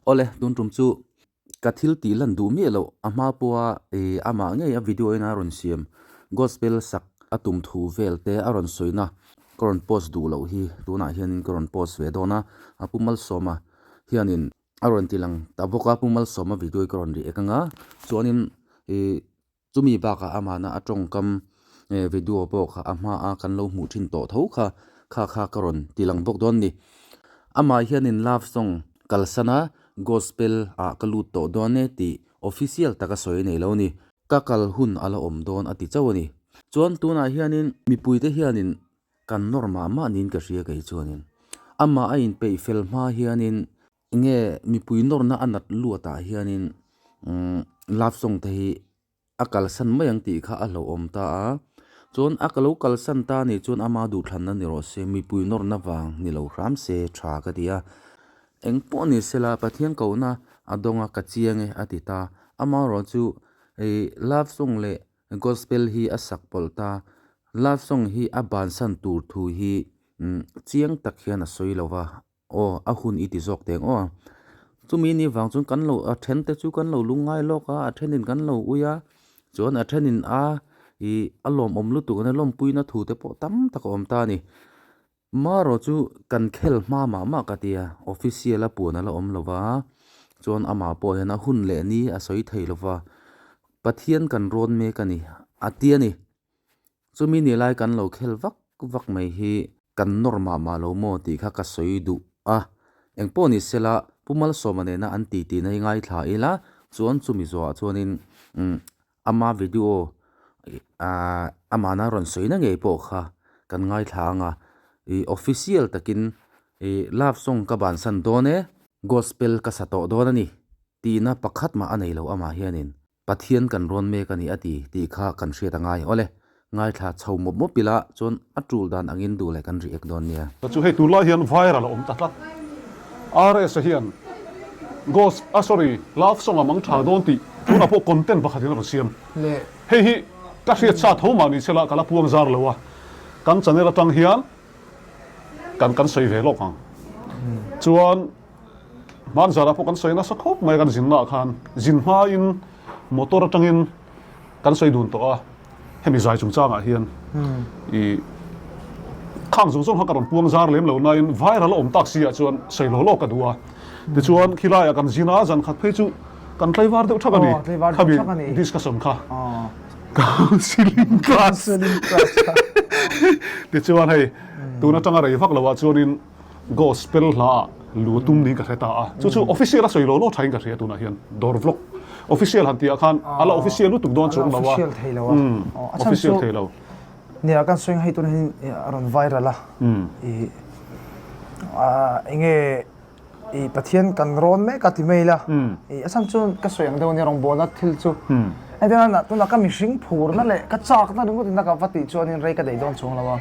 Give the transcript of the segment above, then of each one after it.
Awle, tun tum chu ka thil tih lan duh miah loh a hma pawha ih amah ngei a video in a rawn siam gospel sak a tum thu vel te a rawn sawina ka rawn post duh loh hi tunah hianin ka rawn post ve dawn a, a pu Malsawma hianin a rawn ti lang ta bawk a, pu Malsawma video hi ka rawn react anga chuanin ih Chumi bakah amahna a tawngkam video pawh kha a hmaa kan lo hmuh thin tawh tho kha kha kha ka rawn ti lang bawk dawn ni. Amah hianin love song kalsan a gospel ah ka lut tawh dawn e tih official taka sawi a nei lo ni. Ka kal hun a la awm dawn a ti chauh a ni. Chuan tunah hianin mipuite hianin kan nawr mah mah niin ka hria kei chuanin. Amah a inpeih fel hma hianin Enge mipui nawrna a nat luatah hianin umm love song te hi a kalsan mai ang tih kha a hlauhawm ta a, chuan a ka lo kalsan ta anih chuan ama duhthlanna ni rawh se mipui nawrna vang ni lo hram se tha ka ti a, eng pawh ni sela Pathian kohna a dawng a ka chiang e a ti ta, amaherawh chu ih love song leh gospel hi a sak pawlh ta, love song hi a bansan tur thu hi umm chiang tak hian a sawi lo va. Aw, a hun i ti zawk teng aw. Chumi ni vang chuan kan lo, a then te chu kan lo lungngai lawk a, a thenin kan lo ui a, chuan a thenin a ih a lawmawm lutuk ania lawmpuina thu te pawh tam tak a awm ta a ni. Marawh chu kan khel hma mah mah ka ti a, official a puan a la awm lo va, chuan amah pawh hian a hun leh ni a sawi thei lo va, Pathian kan rawn mek a ni, a ti a ni. Chumi ni lai kan lo khel vak vak mai hi kan nawr mah mah lo maw tih kha ka sawi duh a. Engpawh ni sela Pu Malsawma nena an ti tihna hi ngaithla ila chuan chumi zawhah chuanin ama video ah amahna rawn sawina ngei pawh kha kan ngaithla ang a. Ih official takin ih love song ka bansan dawn e, gospel ka sa tawh dawn a ni tihna pakhat mah a nei lo amah hianin. Pathian kan rawn mek a ni a ti tih kha kan hriat a ngai. Awle, ngaithla chho mawp mawp ila chuan a tul dan angin duh leh kan react dawn nia. Chu hei tunlai hian viral a awm ta tlat. RS-a hian ghost, ah sorry, love song a mang tha dawn tih tunah pawh content pakhat in a rawn siam. Hei hi ka hriat sa tho mah ni sela ka la puang zar lo a, kan channel atang hian kan kan sawi ve lawk ang. Chuan Hmanzarah pawh kan sawi nasa khawp mai a kan zinnaah khan zin hmain motor atangin kan sawi dun tawh a, hemi zai chungchangah hian i khang zawng zawng kha ka rawn puang zar lem lo nain viral a awm tak si ah chuan sawi law law ka duh a. Tichuan khilaiah kan zin a, zan khat phei chu kan tlaivar deuh thak a ni, khami discussion kha counselling class tichuan hei tun atanga rei vak loah chuanin Gospel hla ah lu tum niin ka hre ta a, chu chu official a sawi lo lo thain ka hria tunah hian dawr vlog official han tih ah khan a la official lutuk dawn chuang lo a, umm official thei lo. Nia kan sawi hei tunah hian a rawn viral a, i enge i Pathian kan rawn mek a ti mai ila, i a chhan chu ka sawi ang deuh ania rawngbawlna thil chu entirna tunah ka mihring phurna leh ka chakna ringawt in a ka va tih chuanin rei ka daih dawn chuang lo a.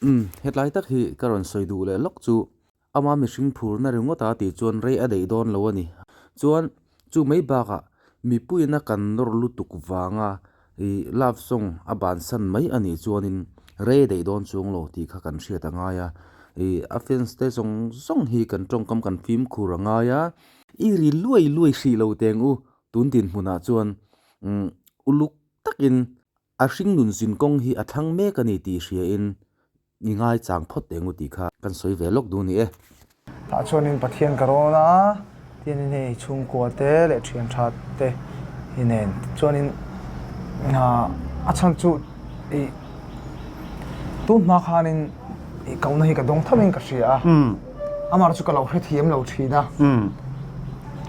Umm, hetlai tak hi ka rawn sawi duh leh lawk chu ama mihring phurna ringawt a tih chuan rei a daih dawn lo a ni. Chuan chu mai bakah mipuiin a kan nawr lutuk vanga ih love song a bansan mai a nih chuanin rei a daih dawn chuang lo tih kha kan hriat a ngai a. Ih a fans te zawng zawng hi kan tawngkam kan fimkhur a ngai a. I ri luai luai hrih lo teng u tun dinhmunah chuan umm uluk takin A hring nun zin kawng hi a thlang mek a ni tih hria in i ngai chang phawt teh ngu tih kha kan sawi ve lawk duh ni e. Tah chuanin Pathian ka rawn a, tianin hei chhungkua te leh thian tha te hi nen chuanin a chhan chu ih tun hma khanin ih kohna hi ka dawng tho in ka hria a, amah chu ka lo hrethiam lo thin a,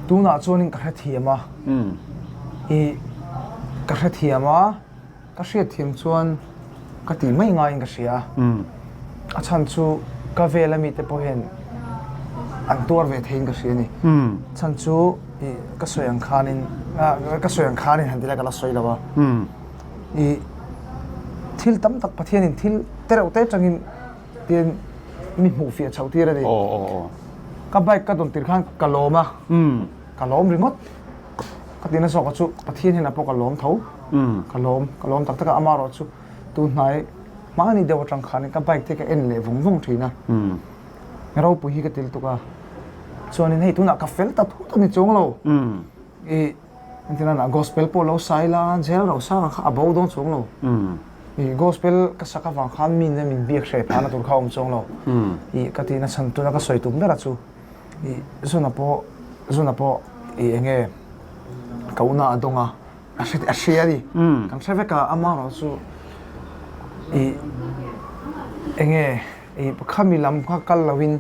tunah chuanin ka hrethiam a. I ka hrethiam a, ka hriatthiam chuan ka tih mai ngaiin ka hria a. A chhan chu ka vel ami te pawh hian an tuar ve theiin ka hria a ni. Chhan chu i ka sawi ang khanin ka sawi ang khanin han ti lai ka la sawi lo a. I thil tam tak Pathianin thil tereuh te atangin Tin, mi hmuh fiah chhoh tir a ni. Ka bike ka dawn tir khan ka lawm a, ka lawm ringawt. Ka tihna zawkah chu Pathian hian a pawh ka lawm tho, ka lawm, ka lawm tak tak a. Amaherawh chu tun hnai hmani deuh atang khanin ka bike te ka en leh vawng vawng thin a. Ropui hi ka til tuk a. Chuanin hei tunah ka fel ta thut a ni chuang lo. I entirana gospel pawh lo sa ila jail ro sang kha a bo dawn chuang lo. I gospel ka sak avang khan mi nen min biak hreh phahna tur kha a awm chuang lo. I ka tihna chhan tuna ka sawi tum ber a chu i zuna pawh zuna pawh i enge ka una a dawng a. A hre a hria a ni. Kan hre vek a, amaherawh chu ih eng nge ih khami lam kha kal loin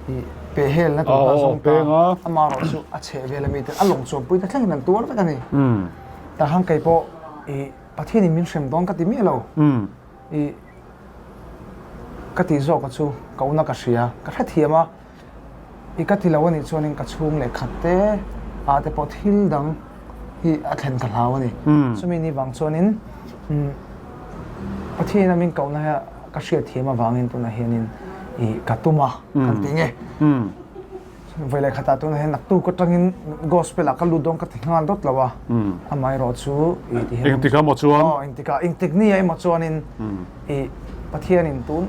ih pehhelna tur kha a zawng ta a, amaherawh chu a chheh vel ami te a lawng chuanpui te thlengin an tuar vek a ni. Tah khan kei pawh ih Pathianin min hrem dawn ka ti miah lo. Ih ka tih zawk a chu ka una ka hria, ka hrethiam a, i ka ti lo a nih chuanin ka chhung leh khat te ah te pawh thil dang hi a thlen ka hlau a ni. Chumi ni vang chuanin Pathian a min kohna hi ka hriatthiam avangin tunah hianin ih ka tum a kan ti nge. Vawi leh khatah tunah hian naktuk atangin gospel ah ka lut dawn ka ti nghal dawt lo a, amaherawh chu i ti hian Engtikah maw chuan? Aw engtikah, engtik ni ah emaw chuanin i Pathianin tun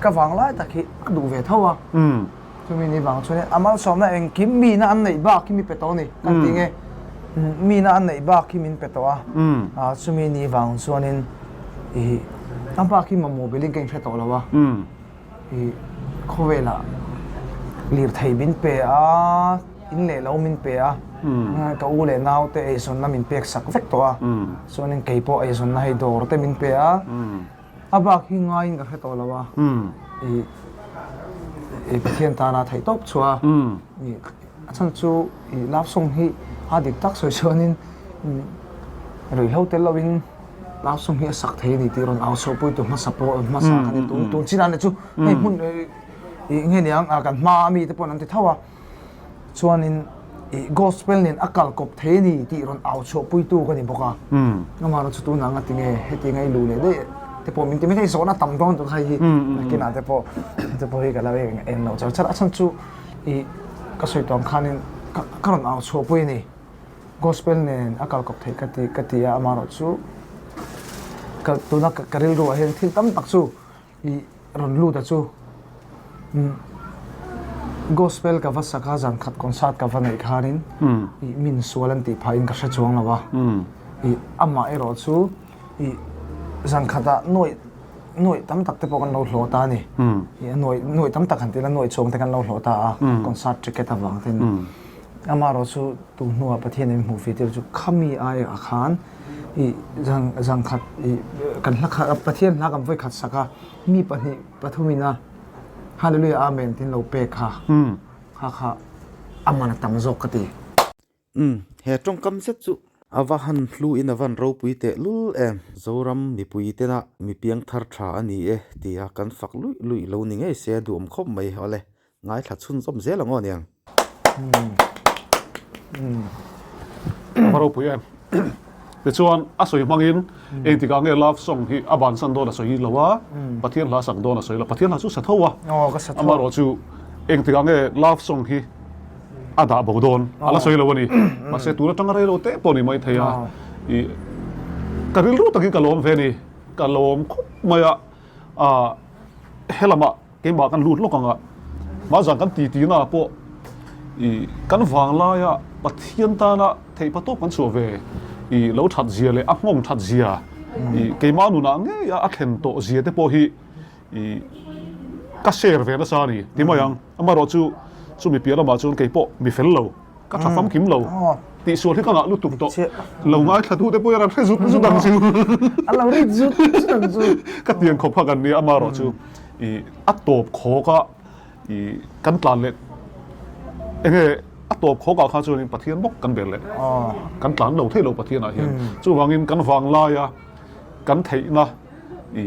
ka vang lai tak hi a duh ve tho a, chumi ni vang chuanin a malsawmna engkim mina an neih bak hi mi pe tawh a ni kan ti nge, mina an neih bak hi min pe tawh a, chumi ni vang chuanin i a bak hi mamawh belin ka inhre tawh lo a. I khawvelah lirthei min pe a, in leh lo min pe a, ka u leh nau te eizawnna min pek sak vek tawh a, chuanin kei pawh eizawnna hei dawr te min pe a, a bak hi ngaiin ka hre tawh lo a, i i Pathian tana theih tawp chu a, i a chhan chu i love song hi a dik tak sawi chuanin ruihhlo tel loin Love song hi a sak thei a ni tih rawn au chhuahpui tu hmasa pawh hmasa kha ni tun tun chin a ni chu hei hmun ih nge niang kan hma a mi te pawh an ti tho a chuanin ih gospel nen a kal kawp thei a ni tih rawn au chhuahpui tu ka ni bawk a amaherawh chu tunah anga tinge heti anga i luh leh daih te pawh min ti mai thei zawhna tam dawn tur kha hei hi nakinah te pawh te pawh hi ka lo eng lo char char a chhan chu ih ka sawi tawh ang khanin ka rawn au chhuahpui a ni. Gospel nen a kal kawp theih ka ti ka ti a, amaherawh chu ka tuna ka rilru ah hian thil tam tak chu ih rawn lut a chu umm gospel ka va sak a zan khat concert ka va neih khanin ih min sual an tih phah in ka hre chuang lo a ih amah erawh chu ih zan khatah nuaih nuaih tam tak te pawh kan lo hlawh ta a ni ih nuaih nuaih tam tak han ti ila nuaih chhawng te kan lo hlawh ta a concert ticket avang ten. Amaherawh chu tu hnuah Pathian in hmuh fih tir chu khami aiah khan i zang zangkhat i kan hla khat Pathian hla kan vawi khat sak a, mi pahnih pathumin a Hallelujah Amen tin lo pek kha kha kha a man a tam zawk ka ti. Umm, he tawngkam zet chu a va han hlu in a van ropui teh lul em. Zoram mipui tena mi piangthar tha a ni e tia kan fak luih luih lo ni ngei se a duhawm khawp mai awle. Ngaithla chhunzawm zel ang aw niang. A va ropui em. Tichuan a sawi hmangin engtikah nge love song hi a bansan dawn a sawi lo a, Pathian hla sak dawn a sawi lo. Pathian hla chu sa tho a, amaherawh chu engtikah nge love song hi a dah bo dawn a la sawi lo a ni. Mahse tun atanga rei lo te pawh ni mai thei a, ih ka rilru takin ka lawm ve a ni. Ka lawm khawp mai a, ah helamah Keimah kan lut lawk ang a, hmazan kan titi na pawh i kan vanglaia Pathian tana theihpa tawp kan chhuah ve i lo that zia leh a nghawng that zia i keimah nunah ngei a a thlen tawh zia te pawh hi i ka share ve nasa a ni ti mai ang. Amaherawh chu chumi piah lamah chuan kei pawh mi fel lo. Ka tha famkim lo. Tihsual hi ka ngah lutuk tawh. Lo ngaithla tu te pawh hian an hre zut zut ang chu. A lo rit zut zut ang chu. Ka tiang khawp kha kan nia amaherawh chu i a tawp khawk a i kan tlan leh enge a tawp khawk ah kha chuanin Pathian bawk kan bel leh. Kan tlan lo thei lo Pathian ah hian. Chuvangin kan vanglai a kan theihna i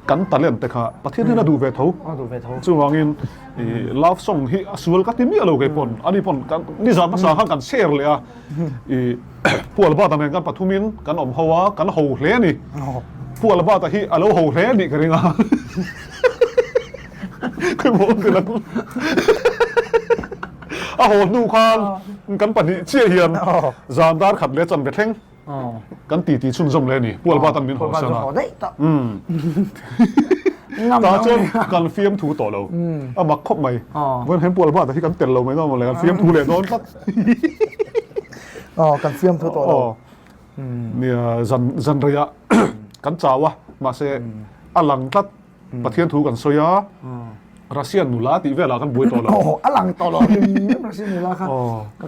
kan talent te kha Pathian hian a duh ve tho. Chuvangin i love song hi a sual ka ti miah lo kei pawn ani pawn kan nizan hmasa khan kan share leh a i Pu Albert-a nen kan pathumin kan awm ho a kan ho hle a ni. Pu Albert-a hi a lo ho hle a nih ka ring a. Khawimaw awm tel ang. A haw hnu khan kan pahnih chiah hian zan dar khat leh chanve thleng. Kan titi chhunzawm leh a ni. Pu Albert-a'n min haw san a. Tah chuan kan fiamthu tawh lo. A mak khawp mai. Vawiin hian Pu Albert-a hi kan tel lo mai dawn mawle, kan fiamthu leh dawn tlat. Aw, kan fiamthu tawh lo. Nia, zan zan reiah kan chau a, mahse a lang tlat. Pathian thu kan sawi a, Russian nula tih velah kan buai tawh lo. Aw, a lang tawh lo. Russian nula kha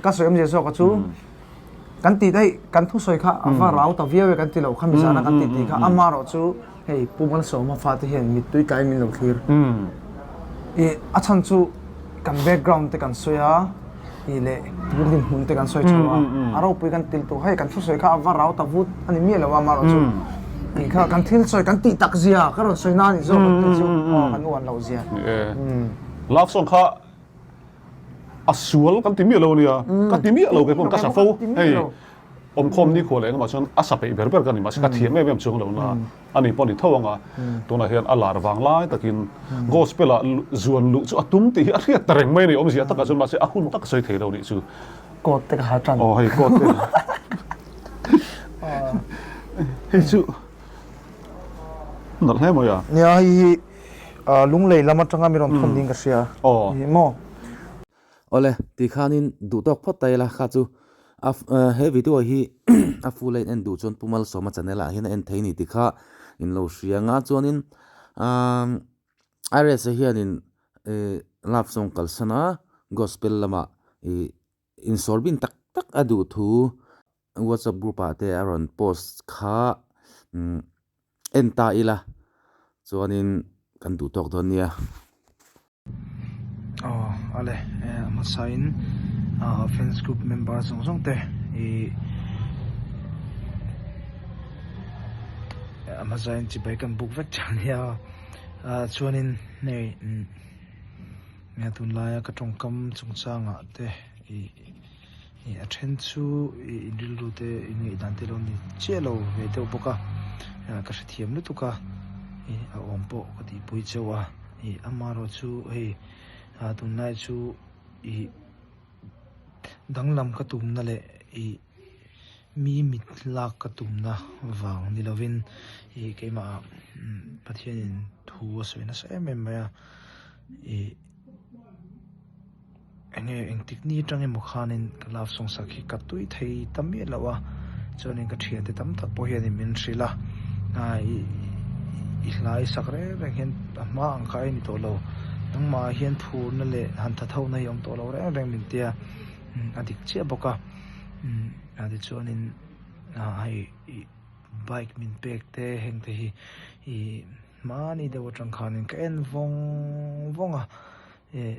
ka sawi awmzia zawk a chu. Kan tih daih, kan thusawi kha a va rau ta viau e kan ti lo kha mizana kan tih tih kha amarawh chu hei Pu Malsawma fate hian mittui tlai min lo thlir. I a chhan chu kan background te kan sawi a, i leh tun dinhmun te kan sawi chho a, a ropui kan til tur hei kan thusawi kha a va rau ta vut a ni miah lo a amarawh chu i kha kan thil sawi kan tih tak zia ka rawn sawi na a ni zawk a tih chu aw kan uan loh zia. Love song kha A sual kan ti miah lo ania, ka ti miah lo kei pawh ka sa fo. Hei awmkhawm nikhua leh engemaw chuan a sa peih ber ber ka ni mahse ka thiam em em chuang lo na a ni pawh a ni tho ang a. Tunah hian a lar vang lai takin gospel ah zuan luh chu a tum tih hi a hriat ta reng mai a ni awmzia takah chuan mahse a hun tak sawi thei lo nih chu. Coat te ka ha tan. Aw hei coat te. Hei chu nalh hle mai a. Nia hei hi Lunglei lam atanga mi rawn thawn ding ka hria ni maw? Awle, ti khanin duh tawk phawt ta ila kha chu a he video hi a full a in en duh chuan Pu Malsawma channel ah hian a en thei ni ti kha in lo hria anga chuanin RSa hianin love song kalsan a gospel lamah ih insawr bin tak tak a duh thu WhatsApp group ah te a rawn post kha en ta ila chuanin kan duh tawk dawn nia. Aw ale a hmasain fans group member zawng zawng te ih a hmasain chibai kan buk vek tha nia chuanin hei tunlaia ka tawngkam chungchangah te ih. Ih a then chu ih in rilru te in ngaihdan te lo ni chiah lo ve deuh bawk a ah ka hrethiam lutuk a ih a awm pawh ka tihpui chauh a ih amaherawh chu hei ah tunlai chu ih danglam ka tumna leh ih mi mit lak ka tumna vang ni lovin ih keimah ah Pathianin thu a sawi nasa em em mai a ih. Enge engtik ni atang emaw khanin ka love song sak hi ka tui thei ta miah lo a, chuanin ka thiante tam tak pawh hianin min hrilh a, i hla i sak reng reng hian a hma ang kha a ni tawh lo, nangmah ah hian phurna leh han tha tho na hi a awm tawh lo reng reng min tia, a dik chiah bawk a, tichuanin hei bike min pek te heng te hi ih hmani deuh atang khanin ka en vawng vawng a. Eh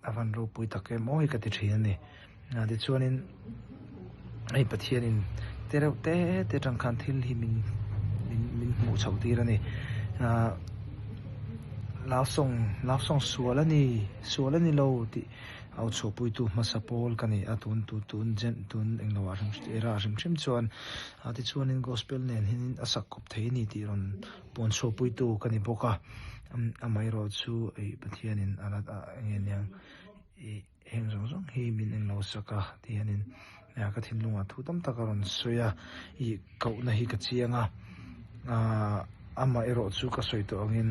a van ropui tak em aw hi ka ti thin a ni. Ah tichuanin hei Pathianin te reuh te te atang khan thil hi min min min hmuh chhoh tir a ni. Ah love song love song sual a ni sual a ni lo tih au chhuahpuitu hmasa pawl ka ni a tun tu tun jen tun englo ah hrim era hrim hrim chuan ah tichuanin gospel nen hianin a sak kawp thei a ni tih rawn Pawn chhuahpuitu ka ni bawk a, amaherawh chu ih Pathianin a la eng nge niang ih heng zawng zawng hi min eng lo sak a ti hianin ka thinlungah thu tam tak a rawn sawi a, ih kohna hi ka chiang a, aah amaherawh chu ka sawi tawh angin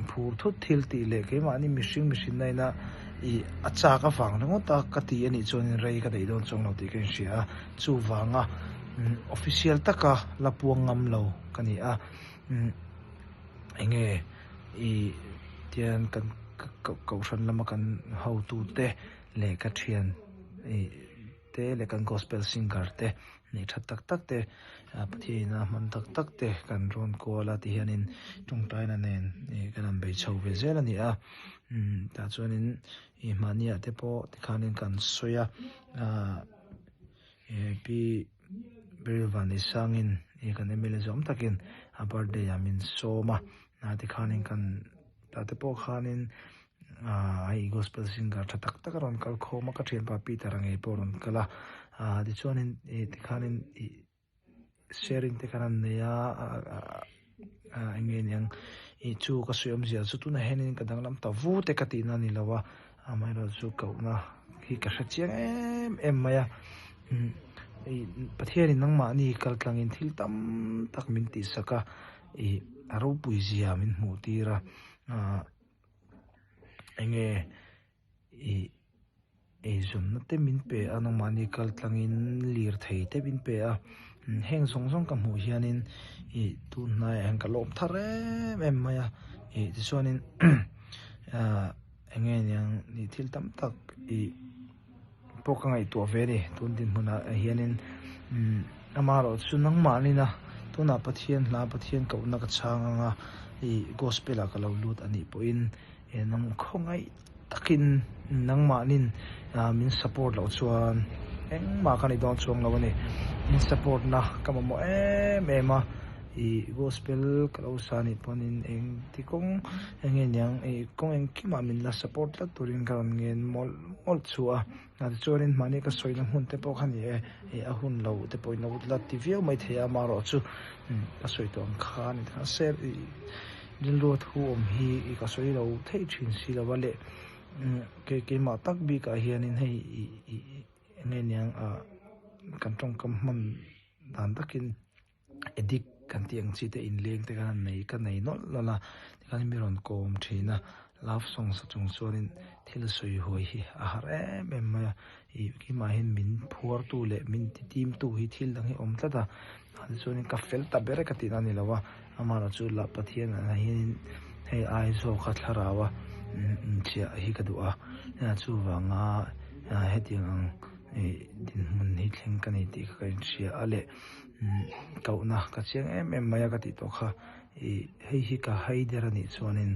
phur thut thil tih leh keimahni mihring mihrinna ina ih a chak avang ringawt a ka ti anih chuanin rei ka daih dawn chuang lo tih ka inhria a, chuvanga official taka la puang ngam lo ka ni a. Enge i tian kan kohhran lama kan hotu te leh ka thian te leh kan gospel singer te neih that tak tak te Pathian in a hman tak tak te kan rawn kual a ti hianin tawngtaina nen kan han bei chho ve zel a ni a tah chuanin i mahni ah te pawh tikhanin kan sawi a Pi Beryl Vanneisangin ih kan MLA zawm takin a birthday ah min sawm a, ah tikhanin kan tah te pawh khanin ah hei gospel singer tha tak tak a rawn kal khawm a, ka thianpa Peter-a ngei pawh a rawn kal a, ah tichuanin ih tikhanin ih sharing te khan an nei a ah eng nge niang ih chu ka sawi awmzia chu tunah hianin ka danglam ta vu te ka tihna a ni lo a amaherawh chu kohna hi ka hre chiang em em mai a ih Pathianin nangmahni kal tlangin thil tam tak min tihsak a ih. a ropui zia min hmuh tir a ah enge ih eizawnna te min pe a nangmahni kal tlangin lirthei te min pe a heng zawng zawng ka hmuh hianin ih tun hnaiah hian ka lawm thar em em mai a ih tichuanin ah enge niang ih thil tam tak ih pawh ka ngaihtuah ve a ni tun dinhmunah hianin umm amaherawhchu nangmahnina tunah Pathian hla Pathian kohna ka chhang anga ih gospel ah ka lo lut a nih pawhin eh nang khawngaih takin nangmahnin ah min support loh chuan engmah ka ni dawn chuang lo a ni min support na ka mamawh em em a ih gospel ka lo sa anih pawhin engti kawng enge niang ih kawng engkimah min la support tlat turin ka rawn ngen mawlh mawlh chu a tichuanin mahni ka sawina hmun te pawh kha ni e ih a hun lo te pawhin lo la ti viau mai thei a amaherawhchu ka sawi tawh ang kha ni ta se ih rilru a thu awm hi ih ka sawi lo theih thin si lo a leh kei keimah tak bikah hianin hei ih ih eng nge niang ah kan tawngkam hman dan takin addict kan tih ang chi te inleng te khan nei ka nei nawlh nawlh a tikhan mi rawn kawm thin a love song sa chung chuanin thil sawi huai hi a har em em mai a ih keimah hian min phuar tu leh min ti tim tu hi thil dang hi a awm tlat a tichuanin ka fel ta ber e ka tihna a ni lo a amaherawhchu lah Pathian ah hianin hei ai zawk a thlarau a inchiah hi ka duh a chuvanga hetiang ang ih dinhmun hi thleng ka ni tih kha ka inhria a leh. Kohna ka chiang em em mai a ka tih tawh kha ih hei hi ka hai der a nih chuanin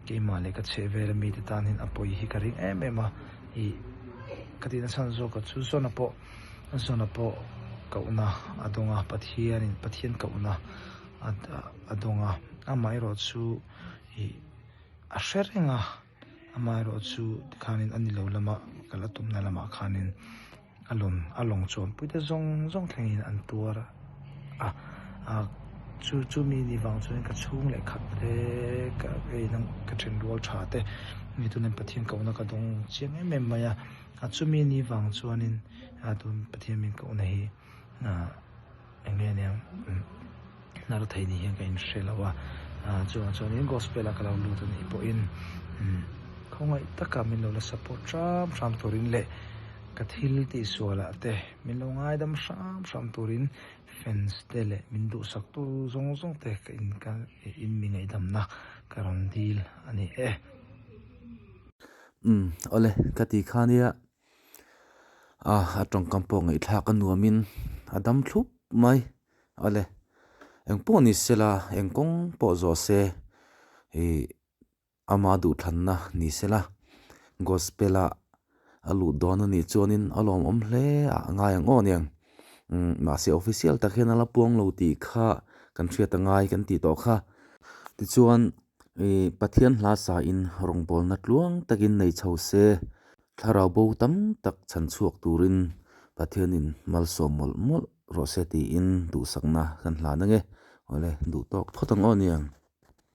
keimah leh ka chheh vel ami te tan hian a pawi hi ka ring em em a ih ka tihna chhan zawk a chu zawna pawh zawna pawh kohna a dawng a Pathianin Pathian kohna a dawng a amaherawh chu ih a hre reng a amaherawhchu tikhanin a ni lo lama kal a tumna lamah khanin. A lawm a lawng chuanpui te zawng zawng thlengin an tuar a a chu chu mi ni vang chuan ka chhung leh khat te ka ei na ka then rual tha te mi tunin Pathian kohna ka dawng chiang em em mai a a chumi ni vang chuanin a tun Pathian min kohna hi ah eng nge aniang hnar thei ni hian ka inhre lo a ah chuvang chuanin gospel a ka lo lut anih pawhin khawngaih taka min lo la support hram hram turin leh ka thil tihsualah te min lo ngaidam hram hram turin fans te leh min duhsak tu zawng zawng te ka in ka in mi ngaihdamna ka rawn dil a ni e. Umm awle ka ti kha nia a a tawngkam pawh ngaihthlak a nuamin a dam thlup mai awle engpawh ni sela eng kawng pawh zawh se ih Ama duhthlanna ni sela, Gospel-a a luh dawn a nih chuanin a lawmawm hle a ngai ang aw aniang. Umm mahse official tak hian a la puang lo tih kha kan hriat a ngai kan tih tawh kha. Tichuan ih Pathian hla sain rawngbawlna tluang takin nei chho se, thlarau bo tam tak chhan chhuak turin Pathianin malsawm mawlh mawlh rawh se tiin duhsakna kan hlan ange. Awle duh tawk phawt ang aw aniang.